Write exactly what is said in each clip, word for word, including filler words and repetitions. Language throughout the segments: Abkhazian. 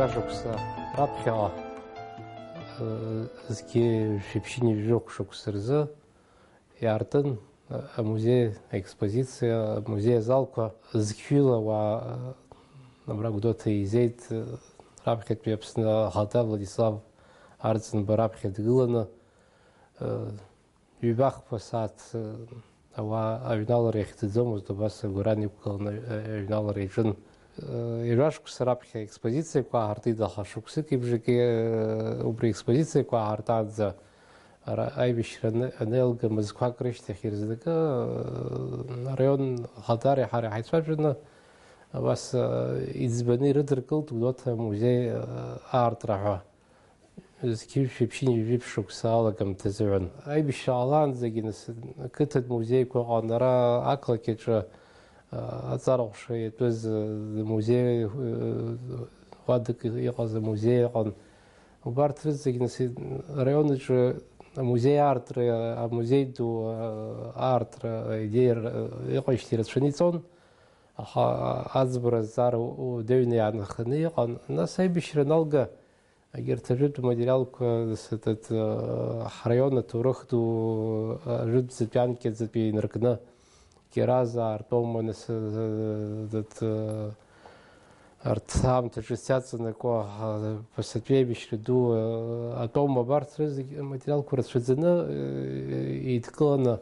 Шықәса раԥхьаҟа, э, зқьи жәшәи ԥшьынҩажәи жәохә шықәса рзы иаартын, э, амузеи аекспозициа, амузеи азалқәа зқьҩыла ауаа, э, абра Гәдоуҭа еизеит, э, раԥхьатәи Аԥсны ахада Владислав Арӡынба раԥхьа дгыланы, э, Ҩбахԥа сааҭ, э, ауаа аҩналара иахьӡаӡомызт, убас агәыран иқәгыланы, э, аҩналара иаҿын. Э, ҩажәа шықәса раԥхьа аекспозициақәа ааҳартит, аха шықәсыки бжаки, э, убри аекспозициақәа ааҳартаанӡа ара аибашьра аны-, анеилга мызқәак рышьҭахь ирзнакы, э, араион ахадара ҳара ҳаицәажәаны, абас, э, иӡбаны ирыдыркылт Гәдоуҭа амузеи, э, аартра ҳәа. Зқьи жәшәи ԥшьынҩажәи жәиԥшь шықәса алагамҭазыҳәан. Аибашьра ҟалаанӡагьы, нас, ақыҭатә музеиқәа ыҟан, ара ақалақь аҿы, а, аҵара ҟәша иатәыз, а, музеи, а, уадак иҟаз амузеи ыҟан. Убарҭ рызегь, нас, араион аҿы амузеи аартра, амузеи ду, а, аартра аидеиа р-, иҟаижьҭеи ирацәаны иҵон, аха аӡбара азҵаара у-, уадаҩны иаанханы иҟан. Нас аибашьра аналга, Егьырҭ ажәытә материалқәа, сыҭ-, ҳраион аҭоурых ду ажәытәӡатәи анкьаӡатәи инаркны, Кьераз аартом, арҭ аамҭаҿы сиаҵанакуа, ԥасатәи аибашьра ду атом, абарҭ рызегь материалқәа рацәаӡаны еидкыланы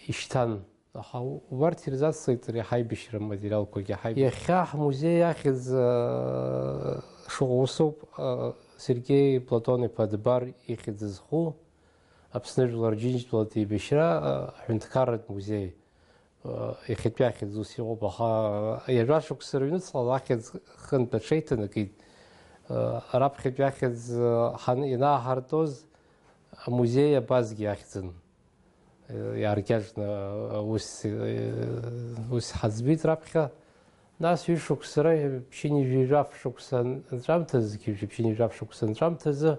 ишьҭан. Аха убарҭ ирзацлеит ари ҳаибашьра материалқәагьы. Ҳаиб-, иахьа ҳмузеи ахьӡ, э, шыҟоу усоуп, э, Сергеи Платон-иԥа Дбар ихьӡ зху Аԥсны жәлар Џьынџьтәылатә еибашьра, э, аҳәынҭқарратә музеи, э, иахьатәи ахьӡ ус иҟоуп, аха, э, ҩажәа шықәса рыҩнуҵҟала ахьӡ хынтә аҽеиҭанакит. Э, раԥхьатәи ахьӡ, э, ҳан-, ианааҳартоз амузеи абазгьы ахьӡын. Иааркьаҿны аус, ус ҳаӡбеит раԥхьа. Нас ҩышықәса ра-, ԥшьынҩажәи жәаф шықәса анҵәамҭазы, зқьи жәшәи ԥшьынҩажәи жәаф шықәса анҵәамҭазы,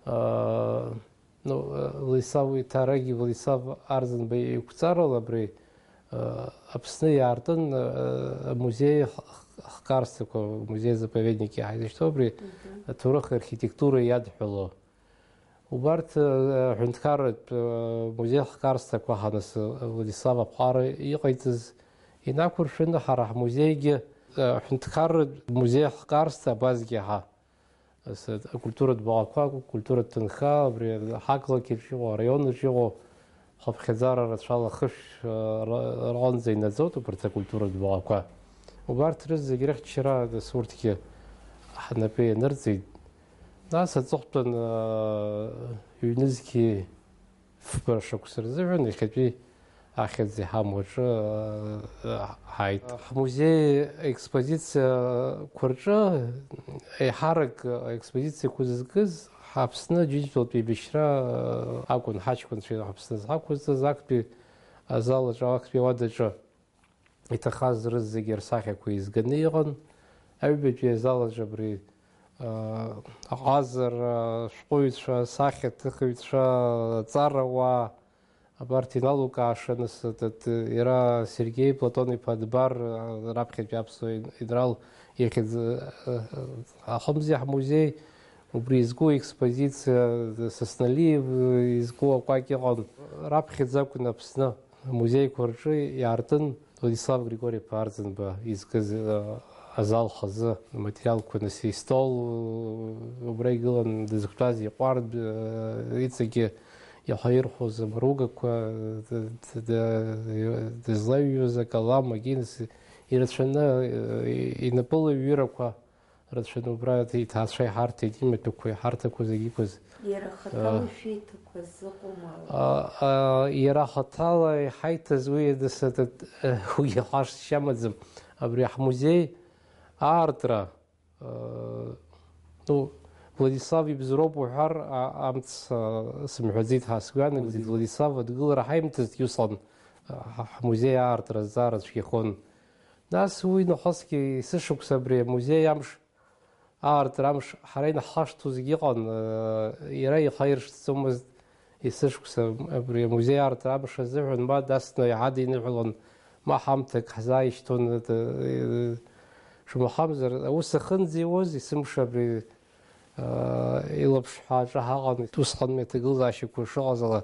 аа, ну, Владислав Иҭарагьы Владислав Арӡынба еиқәҵарала абри, аа, Аԥсны иаартын, аа, амузеи х-, х-, хкарсҭақәа, музеи-заповедник иҳаизышьҭоу абри Мгм. аҭоурых архитектура иадҳәало. Убарҭ, э, аҳәынҭқарратә, э, музеи хкарсҭақәа ҳанасы Владислав аԥҟара иҟаиҵаз инақәыршәаны ҳара ҳмузеигьы, э, аҳәынҭқарратә музеи хкарсҭа абазгьы ҳа, ас-, акультуратә баҟақәа, акультуратә ҭынха, абри ҳақалақь аҿы иҟоу, араион аҿы иҟоу, хыԥхьаӡара рацәала хышә, э, р-, рҟынӡа инаӡоит убарҭ акультуратә баҟақәа. Убарҭ рызегь рыхьчара, нас, урҭгьы ҳнапы ианырҵеит. Нас аҵыхәтәан, э, ҩнызқьи фба шықәса рзыҳәан иахьатәи ахьӡ иҳамоу аҿы, э, ҳааит. Ҳмузеи аекспозициақәа рҿы еиҳарак аекспозициақәа зызкыз Ҳаԥсны Џьынџьтәылатә еибашьра акәын, ҳаҷкәынцәа Ҳаԥсны зҳақәызҵаз актәи азал аҿы, актәи ауадаҿы иҭахаз рызегьы рсахьақәа еизганы иҟан. Аҩбатәи азал аҿы абри, а, аҟазара, ашәҟәыҩҩцәа, асахьаҭыхыҩцәа, аҵарауаа, абарҭ иналукааша, нас, т-, т-, иара Сергеи Платон-иԥа Дбар, а, раԥхьатәи аԥсуа ин-, инрал ихьӡ, а, а, ахымзи ҳмузеи, убри изку аекспозициа, Сасналиев изку акәакь ыҟан. Раԥхьаӡа акәын Аԥсны амузеиқәа рҿы иаартын Владислав Григори-иԥа Арӡынба изкыз, а, азал хазы аматериалқәа, нас, истол, убра игылан дызқәтәаз иҟәардә, иҵегьы иаҳаирхәоз амаругақәа, д-, д-, д-, дызлаҩҩуаз акалам, агьи, нас, ирацәаны, инапыла иҩырақәа рацәаны убра иҭаацәа иҳарҭеит, имаҭәақәа иҳарҭақәа зегьы иқәыз. Иара ахаҭала Э. ишәиҭақәаз ыҟоума? А, а, иара ахаҭала иҳаиҭаз уи, нас, т-, т-, уигьы хашҭшьа амаӡам. Абри ҳмузеи аартра, э, ну, Владислав ибзоуроуп уҳәар, а-, амц, а, сымҳәаӡеит ҳәа сгәы иаанагӡеит. Владислав адгылара ҳаимҭазҭгьы усҟан, а, ҳ-, ҳмузеи аартра азҵаара цәгьахон. Нас уи нахысгьы есышықәса абри амузеи амш, аартра амш ҳара инаҳхашҭуа зегьы ыҟан, э, иара ихы аиршҭӡомызт. Есышықәса абри амузеи аартра амш азыҳәан ма дасны иҳадиныҳәалон, ма ҳамҭак ҳзааишьҭуан, э, Шамахамзар, аус ахьынӡа иуаз, есымша абри, аа, илаԥш ҳәа аҿы ҳаҟан, усҟан аҭагылазаашьақәа шыҟаз ала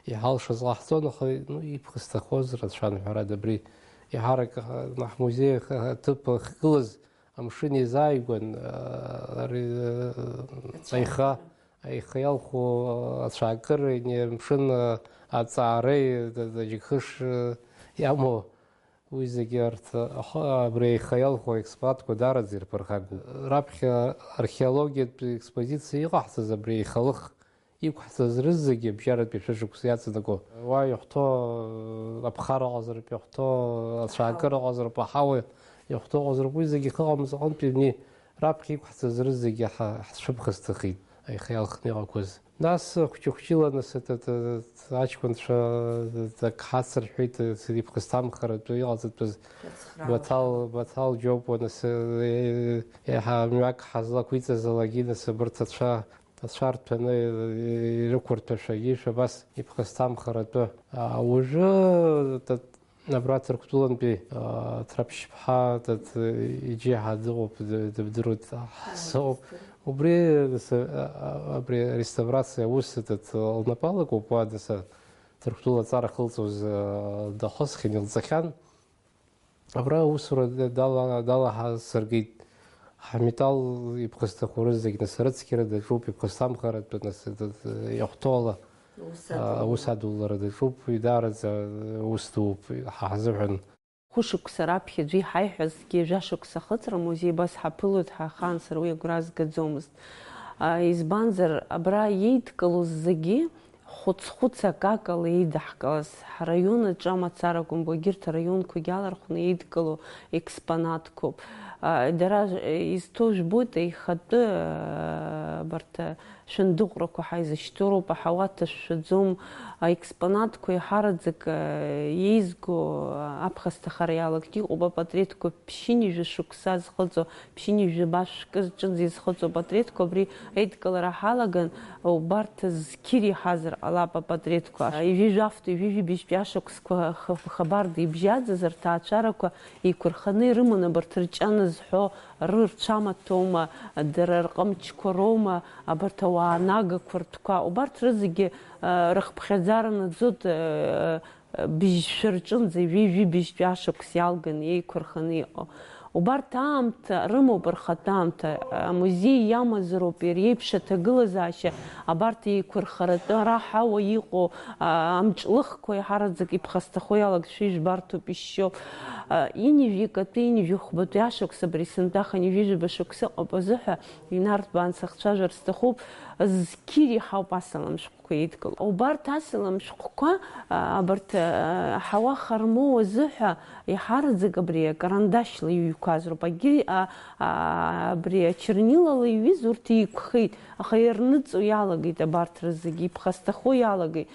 иҳалшаз ҟаҳҵон, аха, ну, иԥхасҭахоз рацәан, ҳәарада, абри еиҳарак, аа, ҳмузеи аҭыԥ ахьгылаз амшын еизааигәан, аа, ари, аа, аиха, аиха иалху, аа, ацәаакыреи амшын, аа, аҵаареи, да-, даџьыкхыш, аа, иамоу. Уи зегьы арҭ, аха, абри аиха иалху аекспонатқәа даараӡа ирԥырхагоуп. Раԥхьа археологиатә експозициа иҟаҳҵаз абри аихалых иқәҳҵаз рызегьы абжьаратәи шәышықәса иаҵанакуа. Уа иахәҭоу аԥхара ыҟазароуп, иахәҭоу ацәаакыра ыҟазароуп, аҳауа иахәҭоу ыҟазароуп, уи зегьы ахьыҟамыз аҟынтәи абни раԥхьа иқәҳҵаз рызегьы ҳа-, ҳцәыԥхасҭахеит, аиха иалхны иҟақәаз. Нас хәҷы-хәҷыла, нас, т-, т-, т-, аҷкәынцәа, т-, т-, ак ҳацырҳәеит, т-, иԥхасҭамхаратәы иҟаҵатәыз Баҭал, Баҭал Џьопуа, нас, е-, еиҳа мҩак ҳазлақәиҵаз алагьы, нас, абарҭ ацәа, ацәа рҭәаны, е-, ирықәырҭәашәагьы, шәа абас иԥхасҭамхаратәы. А, уажәы, т-, Абра Ҭырқәтәылантәи, аа, Ҭраԥшьԥҳа, дад, иџьеиҳа дыҟоуп, д-, дыбдыруеит, ҳзыҟоуп. Убри, а, а, абри ареставрациа аус, дад, лнапы алакуп, уа, даса, Ҭырқәтәыла аҵара ахылҵуаз, а, дахысхьан, илҵахьан. Абра аусура д-, дала-, далаҳасыргеит. Ҳметалл иԥхасҭахо рызегь, нас, арыцқьара даҿуп, иԥхасҭамхаратәы, нас, д-, д-, иахәҭоу ала. Аус а, аус адулара. Адулара даҿуп, уи даараӡа аус дууп ҳа ҳзыҳәан. Хәышықәса раԥхьаӡа иҳаиҳәазгьы, жәашықәса ахыҵра амузеи абас ҳаԥылоит ҳәа ахаан сара уи агәра азгаӡомызт. А, избанзар, абра иеидкылоз зегьы хәыц-хәыц акакала еидаҳкылаз, ҳраион аҿы амацара акәымкәа, егьырҭ араионқәагьы алархәны еидкыло експонатқәоуп. А, дара, э, изҭоу жәбоит, аихатәы, а, абарҭ, а, шәындыҟәрақәа ҳаизышьҭоу роуп, аҳауа ҭашәшәаӡом, аекспонатқәа еиҳараӡак, э, еизго, э, аԥхасҭахара иалагеит. Иҟоуп апатреҭқәа ԥшьынҩажәа шықәса зхыҵуа, ԥшьынҩажәа башәкы ҿынӡа изхыҵуа апатреҭқәа, абри аидкылара ҳалаган, убарҭ зқьыр иҳазар ҟалап апатреҭқәа. Ҩажәи жәафтәи, ҩажәи быжьтәи ашықәсқәа х-, хабарда ибжьаӡыз рҭаацәарақәа еиқәырханы ирыман абарҭ рҿа назҳәо, рырцәамаҭәоума, дара рҟамчқәа роума, абарҭ ауаа нагақәа ртәқәа, убарҭ рызегьы, а, рыхԥхьаӡара наӡоит, а, быжьшәа рҿынӡа, ҩажәи быжьтәи ашықәс иалганы еиқәырханы иҟоу. Убарҭ аамҭа рымоуп рхатә аамҭа, амузеи иамазароуп иара иеиԥш аҭагылазаашьа, абарҭ еиқәырхаратәы ара ҳауа иҟоу, а, амҿлыхқәа еиҳараӡак иԥхасҭахо иалагшәа ижәбарҭоуп, ишьшьоуп. А, ҩажәи акатәи, ҩажәи хәбатәи ашықәс абри сынтәа хынҩажәижәаба шықәса ыҟоуп азыҳәа, инарҭбаан сахцәажәар сҭахуп, зқьыр иҳауп асалам шәҟәқәа еидкыло. Убарҭ асалам шәҟәқәа, а, абарҭ, а, ҳауа хармоу азыҳәа, еиҳараӡак абри акарандашьла иҩқәаз роуп. Агьи, а, а, абри ачернилала иҩыз урҭ еиқәхеит, аха ирныҵуа иалагеит абарҭ рызегьы, иԥхасҭахо иалагеит.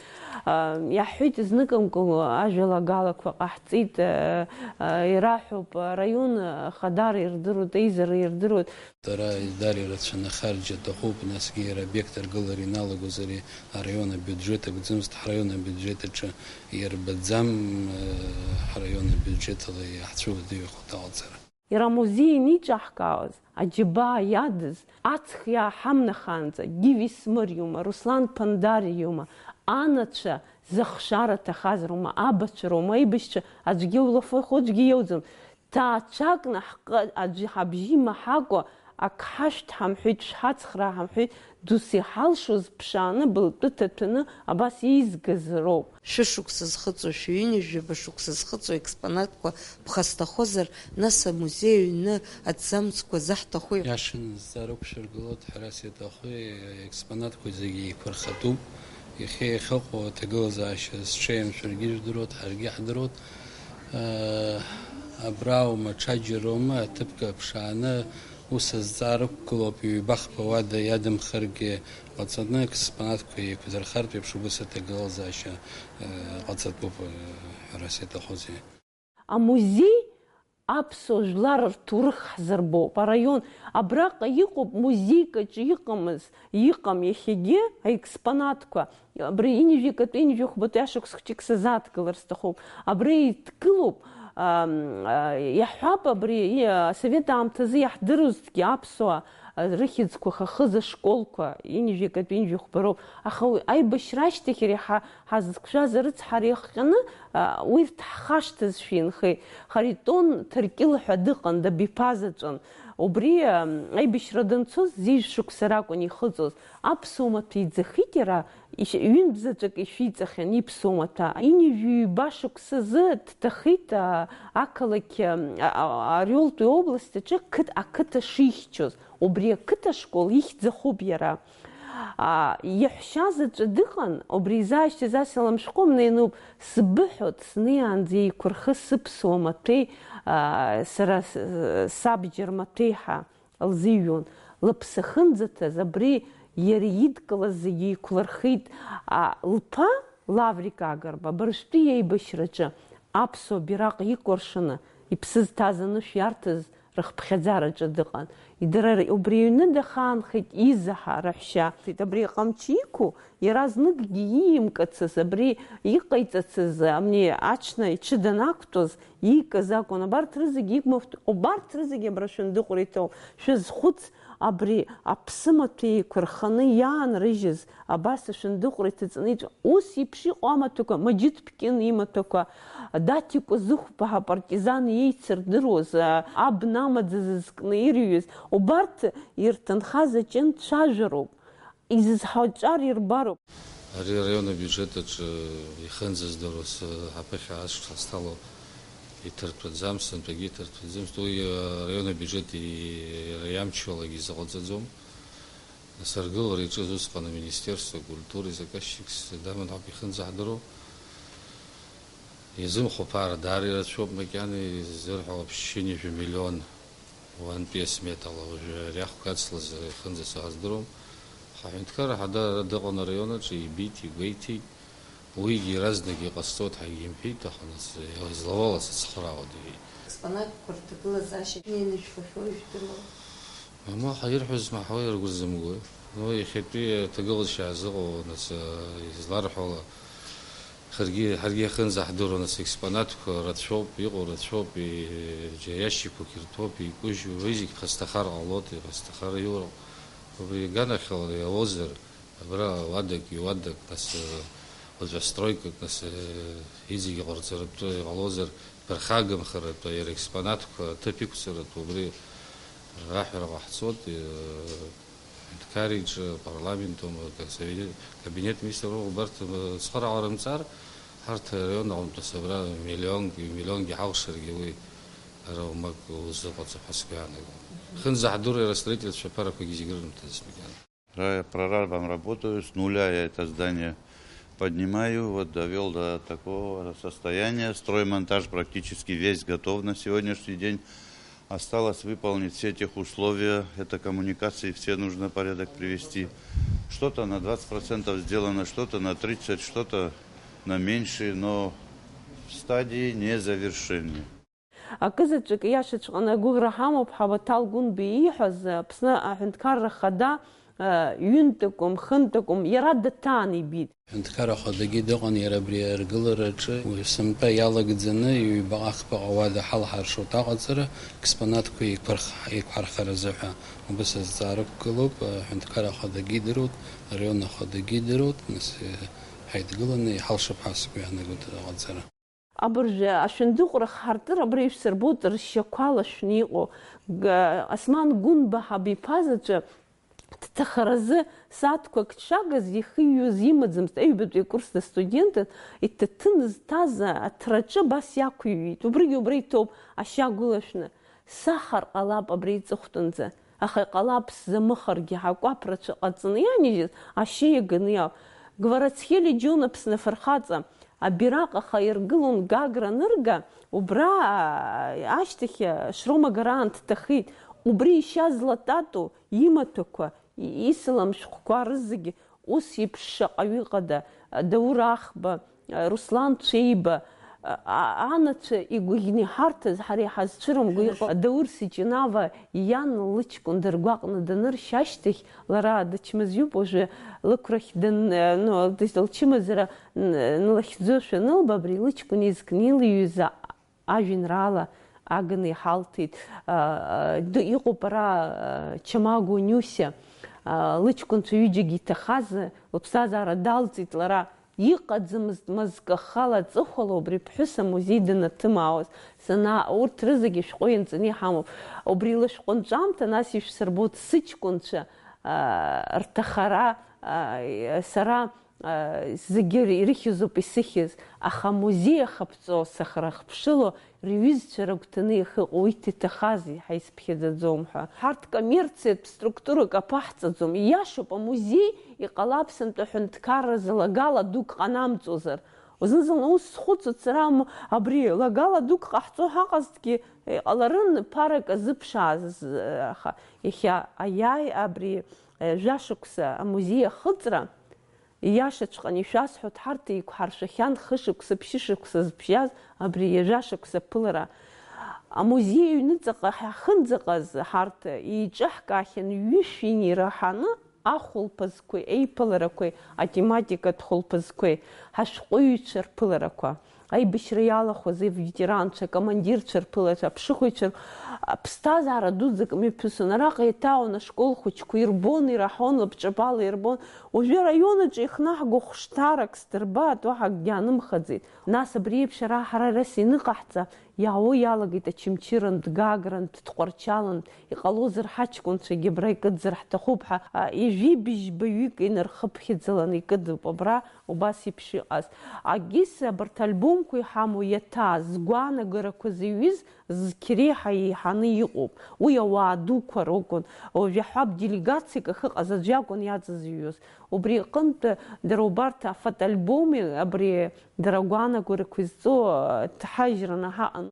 А, иаҳҳәеит, изныкымкәа ажәалагалақәа ҟаҳҵеит, а, а, ираҳәоуп, араион ахадара ирдыруеит, аизара ирдыруеит. Дара, дара ирацәаны ахарџь аҭахуп, насгьы иара обиект аргылара иналагозар, араион абиуџьеҭ акәӡамызт, ҳраион абиуџьеҭ аҿы иарбаӡам, э, ҳраион абиуџьеҭ ала иаҳцәыуадаҩхо аҟаҵара. Иара амузеи ианиҿаҳкаауаз, аџьабаа иадыз, аҵх иааҳамнахаанӡа, Гиви Смыриума, Руслан Ԥандариума, анацәа зыхшара ҭахаз роума, абацәа роума, аибашьцәа аӡәгьы улафахәыцәгьы иоуӡом. Ҭаацәакны ҳҟы аӡәы ҳабжьы имаҳакәа, ак ҳашәҭ ҳамҳәеит, шәҳацхраа ҳамҳәеит, дус иҳалшоз ԥшааны, былтәы ҭаҭәаны абас еизгаз роуп. Шәышықәса зхыҵуа, шәҩынҩажәаба шықәса зхыҵуа експонатқәа ԥхасҭахозар, нас амузеи аҩны аҭӡамцқәа заҳҭаху. Иашаны зҵаара ықәшәыргылоит ҳәарас иаҭаху, експонатқәа зегьы еиқәырхатәуп. Иахьа иахьыҟоу аҭагылазаашьа зҽеим шәаргьы ижәдыруеит, ҳаргьы иаҳдыруеит. Абра аума, ҽаџьароума, аҭыԥқәа ԥшааны ус азҵаара ықәгылоуп, ҩба-хԥа уада иадымхаргьы ҟаҵаны, експонатқәа еиқәдырхартә еиԥш убас аҭагылазаашьа, э, ҟаҵатәуп, э, ҳәарас иаҭахузеи. Амузеи аԥсуа жәлар рҭоурых ҳзырбоуп. Араион абраҟа иҟоуп, музеик аҿы иҟамыз, иҟам иахьагьы аекспонатқәа. Абри ҩажәи акатәи, ҩажәи хәбатәи ашықәс хәҷык сазааҭгылар сҭахуп. Абра еидкылоуп, Ам, а, иаҳҳәап, абри, и, асовет аамҭазы иаҳдыруазҭгьы аԥсуаа, а, рыхьӡқәа хахыз ашколқәа, ҩынҩажәи акатәи ҩынҩажәи хәба роуп. Аха уи аибашьра ашьҭахь иара иҳа-, ҳазықәшәаз арыцҳара иахҟьаны, а, урҭ ҳхашҭызшәа инхеит. Харитон Ҭаркьыл ҳәа дыҟан, дабиԥазаҵәын. Убри, ам, аибашьра данцоз зежә шықәса ракәын ихыҵуаз. Аԥсуа маҭәа иӡахит иара, ишь-, ҩынтә заҵәык ишәиҵахьан иԥсуа маҭәа. Ҩынҩажәи ҩба шықәсазы дҭахеит, а, ақалақь, а, а, Ориолтәи область аҿы қыҭ-, ақыҭа шихьчоз. Убри ақыҭа школ ихьӡахоуп иара. А, иаҳәшьа заҵәы дыҟан, убри изаашьҭыз асалам шәҟәы мнеинуп, сбыҳәоит, снеиаанӡа еиқәырхы сыԥсуа маҭәеи, а, сара с-, сабџьар маҭәеи ҳәа лзыҩуан. Лыԥсы ахьынӡаҭаз абри иара идкылаз зегьы еиқәлырхит. А, лԥа Лаврик Агрба абыржәтәи иеибашьраҿы аԥсуа бираҟ икәыршаны иԥсы зҭаз анышә иарҭаз рыхԥхьаӡараҿы дыҟан. Идара р-, убри аҩны дахаанхеит Изаҳа раҳәшьа. Абри аҟамчы иқәу иара зныкгьы иимкыцыз, абри иҟаиҵацыз, амни аҽны иҽы данақәтәоз, иикыз акәын. Абарҭ рызегьы игмыхәт-, убарҭ рызегьы абра шәындыҟәра иҭоуп. Шәазхәыц, абри аԥсымаҭәа еиқәырханы иаанрыжьыз, абас ашәындыҟәра иҭаҵаны иҵәа-, ус еиԥш иҟоу амаҭәақәа, Маџьыҭ Ԥкьын имаҭәақәа, Даҭикәа Зыхәба ҳа апартизан еицырдыруаз, а, абна амаӡа зызкны ирҩыз, убарҭ ирҭынхаз аҷын цәажәароуп. Изызҳауҵәар ирбароуп. Ари араион абиуџьет аҿы ихынӡаздыруаз, ҳаԥыхьа ашықәс ҳазҭало иҭырҭәаӡам, сынтәагьы иҭырҭәаӡамызт. Уи араион абиуџьет иара иамчуалагьы изыҟаҵаӡом. Нас аргылара иаҿыз усҟан аминистерство акультуреи заказчикс даман ауп ихынӡаҳдыруа. Изымхәо ԥара даара ирацәоуп, макьана изырҳәо вообще ҩажәа миллион уантәи асметала уажәы ари ахәгацлаз ихынӡа саздыруам. Ҳаҳәынҭқарра ҳада ара дыҟан араион аҿы, ибеит, игәеиҭеит. Уигьы иаразнак иҟасҵоит ҳәагьы имҳәеит, аха нас излауала сацхраауада, иҳәеит. Експонатқәа рҭагылазаашьа инеины ишәфахьоу ижәдыруа? Мамоу, ҳаирҳәоз змаҳауа иргәырзымгои? Ну, иахьатәи аҭагылазаашьа аазыҟоу, нас, изларҳәо ала, Ҳаргьы, ҳаргьы иахынӡаҳдыруа, нас, експонатқәа рацәоуп, иҟоу рацәоуп, и-, џьара иашьцәақәак ирҭоуп, икәыжьу, уи зегь ԥхасҭахар ҟалоит, иԥхасҭахар иоуроуп. Убри аганахьала иауазар, абра уадак, иуадак, нас, уаҵәы астройкак, нас, иҵегь иҟарҵаратәы иҟалозар, ԥырхагамхаратәы, иара експонатқәа аҭыԥ иқәҵаратәы, убри аҳәара ҟаҳҵоит. Аҳәынҭқар иҿы, апарламент аума, акабинет, кабинет министров, убарҭ, э, цхыраагара мҵар, ҳарҭ араион аҟынтә асабра миллионк, миллионгьы ҳалшаргьы уи ара умак узыҟаҵап ҳәа сгәы иаанагом. Хынӡа ҳдыру иара астроительство ԥарақәагьы зегьы рырымҭаӡеит макьана. Ра-, прорабом работаю, с нуля я это здание поднимаю, вот довёл до такого состояния. Строймонтаж практически весь готов на сегодняшний день. Осталось выполнить все техусловия. Это коммуникации все нужно порядок привести. Что-то на двадцать процентов сделано, что-то на тридцать, что-то на меньше, но в стадии незавершения. Акызаҵәык иашаҵәҟьаны агәыӷра ҳамоуп ҳәа Баҭал Гәынба ииҳәаз, Аԥсны аҳәынҭқарра хада, ҩынтәыкәым, хынтәыкәым, иара даҭаан ибит. Аҳәынҭқар ахадагьы дыҟан иара абри аргылараҿы, уи сынтәа иалагӡаны ҩбаҟа-хԥаҟа уада ҳалҳаршоит аҟаҵара, експонатқәа еиқәарх-, еиқәҳархаразы ҳәа убас азҵаара ықәгылоуп, аҳәынҭқар ахадагьы идыруеит, араион ахадагьы идыруеит, нас, ҳаидгыланы иҳалшап ҳәа сгәы иаанагоит аҟаҵара. Абыржәы ашәындыҟәра хҳартыр абра ишәсырбоит ршьақәа лашәны иҟоу. Г-, Осман Гәынба ҳабиԥа заҵәы дҭахаразы сааҭқәак дшагыз ихиҩоз имаӡамызт, аҩбатәи акурс дыстудентын, иҭаҭын зҭаз аҭраҿы абас иақәиҩит. Убригьы убра иҭоуп, ашьа гәылашәны. Сахар ҟалап абра иҵыхәтәынӡа, аха иҟалап сзамыхаргьы, акәаԥ рацәа ҟаҵаны ианижьыз ашьа иаганы иауп. Гварацхели Џьон Аԥсны афырхаҵа абираҟ аха иргылон Гагра анырга, убра, аа, ашьҭахь, аа, Шрома Гараан дҭахеит. Убри ишьа злататоу имаҭәақәа, и-, исалам шәҟәқәа рызегьы ус еиԥш шаҟаҩы ыҟада, Даур Ахба, Руслан Цәеиба, а-, анацәа игәыӷьны иҳарҭаз, ҳара иҳазцәырымго иҟоу Даур Сиҷинава иан лыҷкәын дыргәаҟны даныршь ашьҭахь, лара дычмазаҩуп, уажәы лықәрахь дан-, ну, лчымазара н-, нлахьӡошәа анылба, абри лыҷкәын изкны илыҩыз ажәеинраала агны иҳалҭеит. А, а, д-, иҟоуп ара, а, Чамагу Нюсиа, а, лыҷкәынцәа ҩыџьагьы иҭахаз, лыԥсҭазаара далҵит лара. Иҟаӡамызт мызкы ахала аҵыхәала убри ԥҳәыс амузеи данаҭымаауаз. Сана-, урҭ рызегьы шәҟәы ианҵаны иҳамоуп. Убри лышәҟәы анҵәамҭа, нас ишәсырбоит сыҷкәынцәа, а, рҭахара, а, сара, а, зегьы ирыхьызоуп исыхьыз, аха амузеи ахаԥҵо, сахьра хыԥшыло, рҩызцәа рыгәҭаны иахьыҟоу уи иҭахази, ҳаизԥхьаӡаӡом ҳәа. Ҳарҭ коммерциатә структурак аԥаҳҵаӡом. Ииашоуп, амузеи иҟалап сынтәа аҳәынҭқарразы лагала дук ҟанамҵозар. Зны-зынла ус схәыцуеит сара, м-, абри лагала дук ҟаҳҵо ҳаҟазҭгьы, иҟаларын ԥарак азыԥшааз, аха иахьа аиааи абри, э, жәашықәса амузеи ахыҵра, Ииашаҵәҟьаны ишәасҳәоит, ҳарҭ еиқәҳаршәахьан хышықәса, ԥшьышықәса зыбжьаз абри ҩажәа шықәса аԥылара. Амузеи аҩныҵҟа ҳахьынӡаҟаз ҳарҭ еиҿаҳкаахьан ҩышә ираҳаны ахәылԥазқәеи аиԥыларақәеи, атематикатә хәылԥазқәеи, ҳашәҟәыҩҩцәа рԥыларақәа. Аибашьра иалахәыз аветеранцәа, акомандирцәа рԥылацәа, аԥшыхәыҩцәа рԥ-, аԥсҭазаара дуӡӡак мҩаԥысын. Араҟа еиҭаауан ашкол хәыҷқәа, ирбон, ираҳон, лабҿабала ирбон. Уажәы араион аҿы ихнаҳго хәшҭарак сдырбааит, уаҳа акгьы аанымхаӡеит. Нас абри еиԥш ара ҳара рас ианыҟаҳҵа, иаауа иалагеит Очамчырантә, Гагрантә, Тҟәарчалантә, иҟалозар ҳаҷкәынцәагьы абра икыдзар ҳҭахуп ҳәа, а, ҩажәи быжьба ҩык инархыԥхьаӡаланы икыдуп абра. Убас еиԥш иҟаз. Агьыс абарҭ альбомқәа иҳамоу иаҭааз, згәаанагарақәа зыҩыз, зқьреиҳа еиҳаны иҟоуп. Уи ауаа дуқәа ракәын. Уажә иаҳҳәап, делегациак ахьыҟаз аӡә иакәын иаҵазҩыз. Убри аҟынтә дара убарҭ афотоальбоми, абри дара агәаанагарақәа изҵоу, ҭҳажьраны ҳаҟан.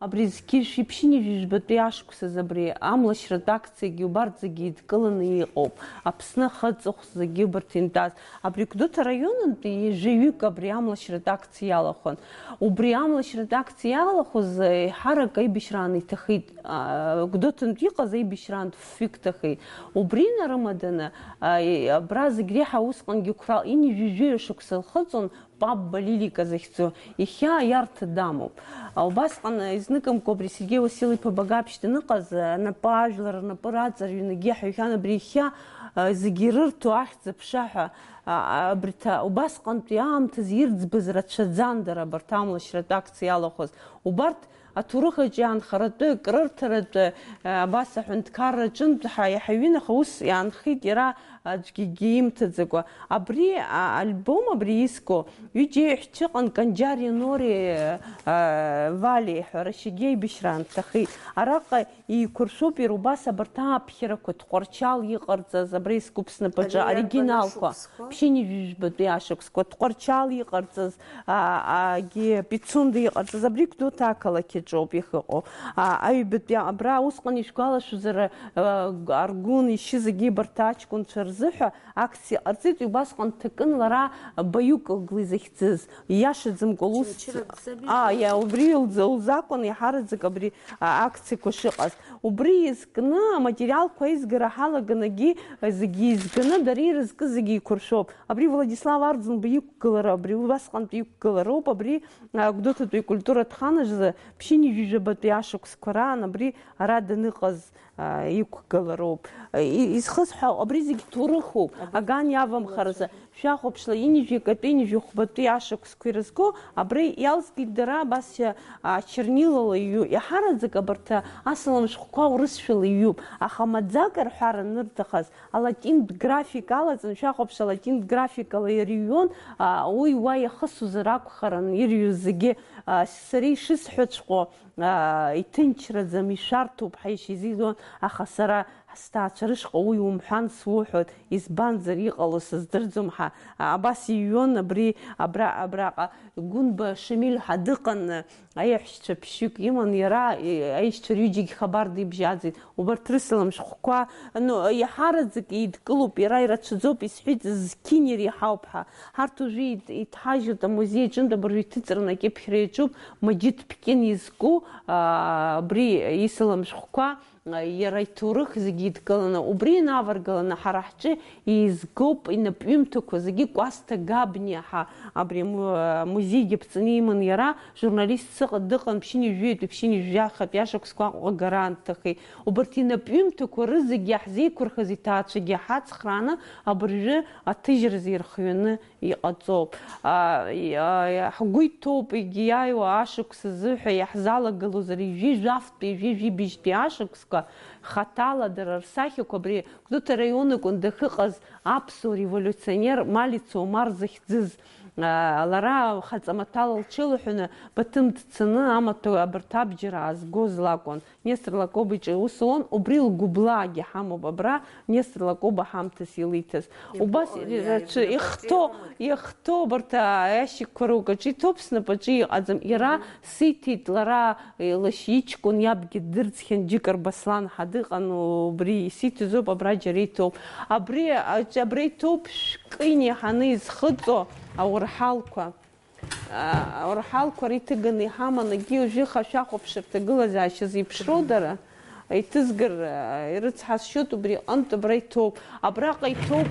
Абри зқьи жәшәи ԥшьынҩажәи жәбатәи ашықәсазы абри амлашьратә акциагьы убарҭ зегьы еидкыланы иҟоуп. Аԥсны ахы аҵыхә зегьы убарҭ интәаз. Абри Гәдоуҭа араионынтәи ҩажәаҩык абри амлашьратә акциа иалахәын. Убри амлашьратә акциа иалахәыз, еиҳарак аибашьраан иҭахеит. А, Гәдоуҭантә иҟаз аибашьраан фҩык ҭахеит. Убри нарымаданы, а, и-, абра зегь реиҳа усҟангьы қәрал, ҩажәи жәаҩа шықәса лхыҵуан, Пабба Лилика захьӡу, ихьаа иарҭа дамоуп. Убасҟан, изныкымкәа абри Сергеи Уасил-иԥа Багаԥшь даныҟаз, анапы ажәлар рнапы раҵарҩынгьы ҳәа иҳәан, абри ихьаа, а, зегьы ирырҭо ахьӡ-аԥша ҳәа, а, абарҭ, а, убасҟантәи аамҭазы ирӡбаз рацәаӡан дара абарҭ амлашьратә акциа иалахәыз. Убарҭ аҭоурых аҿы иаанхаратәы, акрырҭаратәы, а, абас аҳәынҭқарра аҿынтә ҳа-, иаҳаҩын, аха ус иаанхеит иара аӡәгьы имҭаӡакәа. Абри, а, альбом, абри иско, ҩыџьа еиҳәшьцәа ыҟан, Канџьариа Нореи, а, Валеи ҳәа рашьагьы аибашьраан дҭахеит. Араҟа еиқәыршәоуп иара убас абарҭ ааԥхьарақәа, Тҟәарчал иҟарҵаз, абра искуп снапаҿы, Ари иарбан оригиналқәа, ашықәсқәа? Ԥшьынҩажәи жәбатәи ашықәсқәа, Тҟәарчал иҟарҵаз, а, агьи Пицунда иҟарҵаз, абри Гәдоуҭа ақалақь аҿоуп иахьыҟоу. А, аҩбатәи абра усҟан ишәгәалашәозар, а, Аргәын ишьы зегьы ибарҭ аҷкәынцәа рзыҳәа акциа ҟарҵеит, убасҟан дҭакын лара Баиук Оглы захьӡыз. Ииашаӡамкәа лус. Очамчыра дзаби? А, иа, убри лӡ-, лзакәын иаҳараӡак абри, а, акциақәа шыҟаз. Убри изкны аматериалқәа аизгара ҳалаганагьы, а, зегьы изганы дара ирызкыз зегьы еиқәыршәоуп. Абри Владислав Арӡынба иқәгылара, абри убасҟантәи иқәгылароуп, абри, а, Гәдоуҭатәи акультуратә ханажазы ԥшьынҩажәи жәабатәи ашықәсқәа раан абри ара даныҟаз, а, иқәгылароуп. И-, изхысҳәаау, абри зегь ҭоурыхуп, аган иавамхаразы. Шәахәаԥшла, ҩынҩажәи акатәи, ҩынҩажәи хәбатәи ашықәсқәа ирызку, абри иалҵгеит дара, абас, а, чернилала иҩу. Иаҳараӡак абарҭ асалам шәҟәқәа урысшәала иҩуп, аха маӡак рҳәар анырҭахыз, алатинтә графика алаҵаны, шәахәаԥш, алатинтә графикала иара иҩуан, а, уи уа иахысузар акәхарын, ирҩыз зегьы, а, сара ишысҳәаҵәҟьо, а, иҭынчраӡам, ишәарҭоуп ҳәа ишизиӡон, аха сара Сҭаацәа рышҟа уи умҳәан суҳәоит, избанзар, иҟало сыздырӡом ҳәа, абас иҩуан абри, абра, абраҟа Гәынба Шамиль ҳәа дыҟан, аиаҳәшьцәа ԥшьҩык иман иара, аишьцәа рҩыџьагь хабар дибжьаӡит. Убарҭ рысалам шәҟәқәа, ну, иаҳараӡак еидкылоуп, иара ирацәаӡоуп, исҳәеит, зқьи иреиҳауп ҳәа. Ҳарҭ уажәы ит-, иҭҳажьуеит амузеи аҿынтә, абыржәы иҭыҵраны акьыԥхьра иаҿуп, Маџьыҭ Ԥкьын изку, а, абри исалам шәҟәқәа, а, иара иҭоурых зегь идкыланы, убри инаваргаланы ҳара ҳҿы еизгоуп инапҩымҭақәа зегьы. Кәасҭа Габниа ҳәа абри аму-, амузеигьы ԥҵаны иман иара, журналистс ыҟан, дыҟан ԥшьынҩажәи жәаҩатәи ԥшьынҩажәи жәахатәи ашықәсқәа Аҟәа агараамҭахеи. Убарҭ инапҩымҭақәа рызегьы иаҳзеиқәырхаз иҭаацәагьы ҳацхрааны абыржәы аҭыжьразы ирхианы иҟаҵоуп. А, и-, а, ҳгәы иҭоуп егьиааиуа ашықәс азыҳәа иаҳзалагылозар, ҩажәи жәафтәи, ҩажәи жәибжьтәи ашықәсқәа хаҭала дара рсахьақәа абри Гәдоуҭа раион аҟны дахьыҟаз аԥсуа револиуционер Малица Омар захьӡыз, а, лара хаҵамаҭәала лҽылаҳәаны Баҭым дцаны амаҭәа абарҭ абџьар аазгоз лакәын. Нестор Лакоба иҿы иус луан, убри лгәыблаагьы ҳамоуп абра, Нестор Лакоба ҳамҭас илиҭаз. Убас Ибо-, рацәа иа-, ихҭоу, иа-, ихҭоу абарҭ аиашьыкқәа рукаҿы иҭоуп, снапаҿы иҟаӡам. Иара Мгм. сиҭеит лара, лашьа иҷкәын иабгьы дырӡхьан, Џьыка Арбаслан ҳәа дыҟан, убри исиҭозоуп, абра џьара иҭоуп. Абри, аҿ-, абра иҭоуп шәкы инеиҳаны изхыҵо ауарҳалқәа. А, ауарҳалқәа ара иҭыганы иҳаман, егьи уажәы хашәахәаԥшра рҭагылазаашьа зеиԥшроу дара, иҭызгар, а, ирыцҳасшьоит, убри иҟынтә абра иҭоуп. Абраҟа иҭоуп,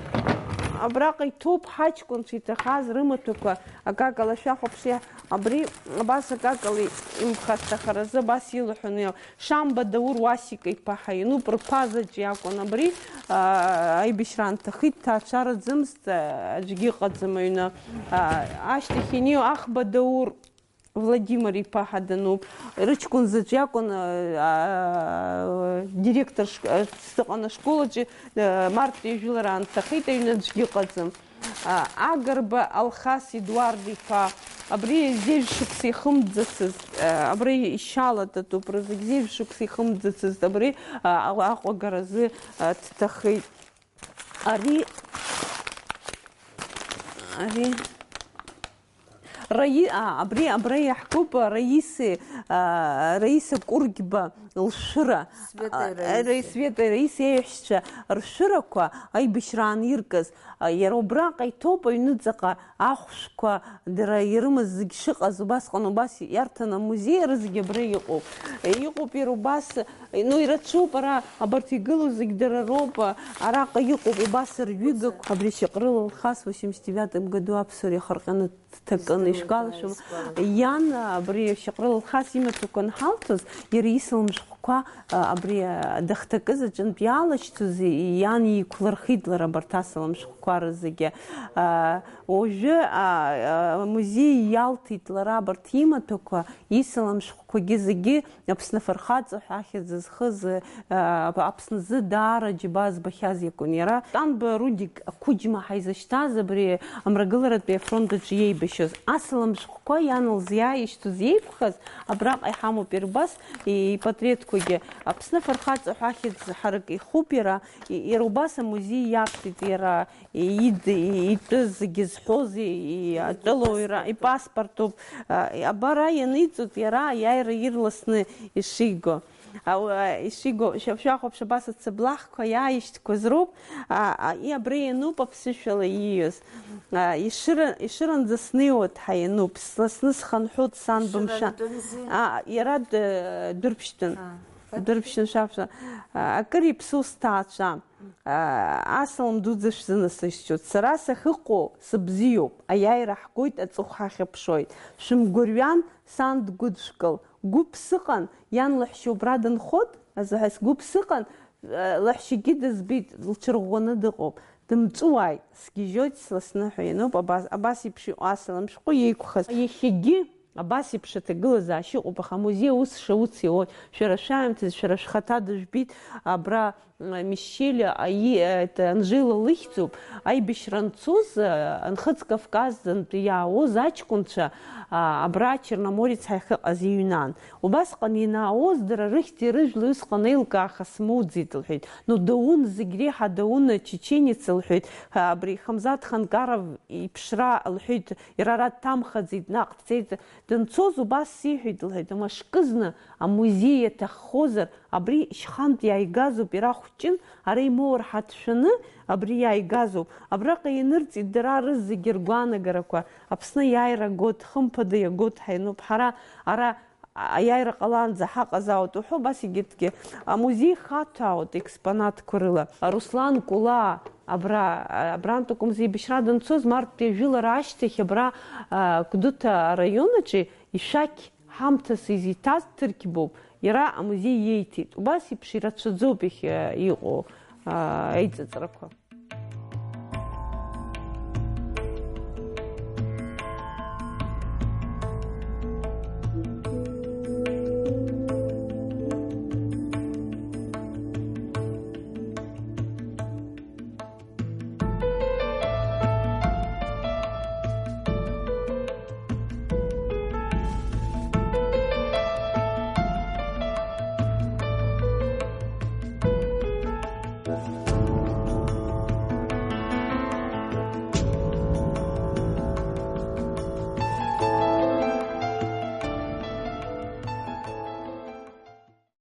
абраҟа иҭоуп ҳаҷкәынцәа иҭахаз рымаҭәақәа акакала шәахәаԥш, иа-, абри абас акакала имхацҭахаразы абас илҳәон, иа-, Шамба Даур Уасика-иԥа ҳәа иануп, рԥа заҵә иакәын абри, а, аибашьра анҭахит, дҭаацәараӡамызт, а, аӡәгьы ыҟаӡам аҩны. А, ашьҭахь инеиуа Ахба Даур Владимир-иԥа ҳәа дануп, рыҷкәын заҵә иакәын, а, а, директор шк-, а, дыҟан ашкол аҿы, а, марттәи ажәылара анҭахеит, аҩны аӡәгьы ыҟаӡам. А, Агрба Алхас Едуард-иԥа, абри зежә шықәса ихымҵӡацызт, а, абри ишьалататоуп, рызегь зежә шықәса ихымҵӡацызт, абри, а, аҟәагаразы, а, дҭахеит. Ари, ари, Раи-, а, абри, абра иаҳкуп, а, Раиси, а, Раиса Кургьба лшәыра. Светеи А, Раиси. Ра-, Светеи Раиси иеиҳәшьцәа ршәырақәа аибашьраан иркыз. А, иара убраҟа иҭоуп аҩныҵаҟа ахәшәқәа, дара ирымаз зегь шыҟаз, убасҟан убас иарҭан амузеи, рызегь абра иҟоуп. Иҟоуп иара убас, ну, ирацәоуп ара, абарҭ игылоу зегь дара роуп, а, араҟа иҟоуп, убас рҩыгақәа. Абри Шьаҟрыл Алхас восемьдесят девятом году аԥсуара иахырҟьаны дҭакын, Издыруеит, ишәгәалашәом. Ааи, исгәалашәоит. Иан, абри Шьаҟрыл Алхас имаҭәақәа анҳалҭоз, иара исалам шәҟәқәа, а, абри, а, дахҭакыз аҿынтә иаалашьцоз, иан иқәлырхит лара абарҭ асалам шәҟәқәа рызегьы. А, уажәы, а, а, амузеи иалҭеит лара абарҭ имаҭәақәа, исалам шәҟәқәагьы зегьы Аԥсны афырхаҵа ҳәа ахьӡ зхыз, а, Аԥсназы даара џьабаа збахьаз иакәын иара. Ҟамба Рудик ақәыџьма ҳаизышьҭаз абри амрагыларатәи афронт аҿы иеибашьыз. Асалам шәҟәқәа иан лзиааишьҭыз иеиқәхаз, абраҟа иҳамоуп иара убас ипатреҭқәагьы. Аԥсны афырхаҵа ҳәа ахьӡ ҳарак ихуп иара, и-, иара убас амузеи иақәтәеит иара. Ид-, итәыз зегьы зҳәози, и-, атәылауаҩра, ипаспортуп. А, абар ианиҵоит иара аиааира ирласны ишиго. Ау-, а, ишиго, шәа-, шәахәаԥш абас ацыблахқәа иааишьҭқәаз роуп. А, а, и абра иануп аԥсышәала ииҩыз. А, ишыра-, ишыранӡа снеиуеит ҳәа иануп. Сласны схынҳәуеит сан бымшәан. Ишырантәымзи? А, иара д-, дәырԥшьтәын. А, Дәырԥшьтәын шәаԥшәа. А, акыр иԥсу сҭаацәа. Аа, асалам дуӡӡа шәзынасышьҭуеит. Сара сахьыҟоу сыбзиоуп, аиааира ҳгоит, аҵыхә ҳахьыԥшуеит. Шәымгәырҩан, сан дгәыдшәкыл. Гәыԥ сыҟан, иан лаҳәшьа убра дынхоит, азыҳәа сгәыԥ сыҟан, э, лаҳәшьагьы дызбеит, лҽырӷәӷәаны дыҟоуп. Дымҵәуааит, сгьежьоит, сласны ҳәа иануп, абас, абас еиԥш иҟоу асалам шәҟәы иеиқәхаз. Иахьагьы Абас еиԥш аҭагылазаашьа ыҟоуп, аха амузеи аус шауц иауеит. Шәара шәаамҭазы, шәара шәхаҭа дыжәбеит, абра, м, Мишьели, аи-, это, Анжела лыхьӡуп, аибашьра анцоз, а, Нхыҵ Кавказынтә иаауаз аҷкәынцәа, а, абра Черноморец ҳәа иахьыҟаз иҩнан. Убасҟан ианаауаз, дара рыхьӡи рыжәлеи усҟан еилкааха смоуӡеит, лҳәеит. Ну, Доун, зегь реиҳа Доун ачеченец, лҳәеит, абри Хамзат Ханкаров иԥшра, лҳәеит, Иара ара дҭамхаӡеит, наҟ дцеит. Данцоз убас сиҳәеит, лҳәеит, мышкызны амузеи иаҭаххозар, абри шьхантә иааигазоуп, иара хәҷын, ара имоур ҳәа дшәаны абри иааигазоуп. Абраҟа ианырҵеит, дара рызегьы ргәаанагарақәа Аԥсны аиааира агоит, хымԥада иагоит ҳәа иануп. Ҳара ара Аиааира ҟалаанӡа ҳаҟазаауеит уҳәо, убас егьырҭгьы амузеи хаҭәаауеит експонатқәа рыла. Руслан Кәлаа абра, абрантә акәымзи, еибашьра данцоз, мартәи ажәылара ашьҭахь абра, а, Гәдоуҭа араион аҿы ишәақь ҳамҭас изиҭаз Ҭырқь боуп. Иара амузеи иеиҭеит. Убас еиԥш ирацәаӡоуп иахьа иҟоу, а, аиҵыҵрақәа.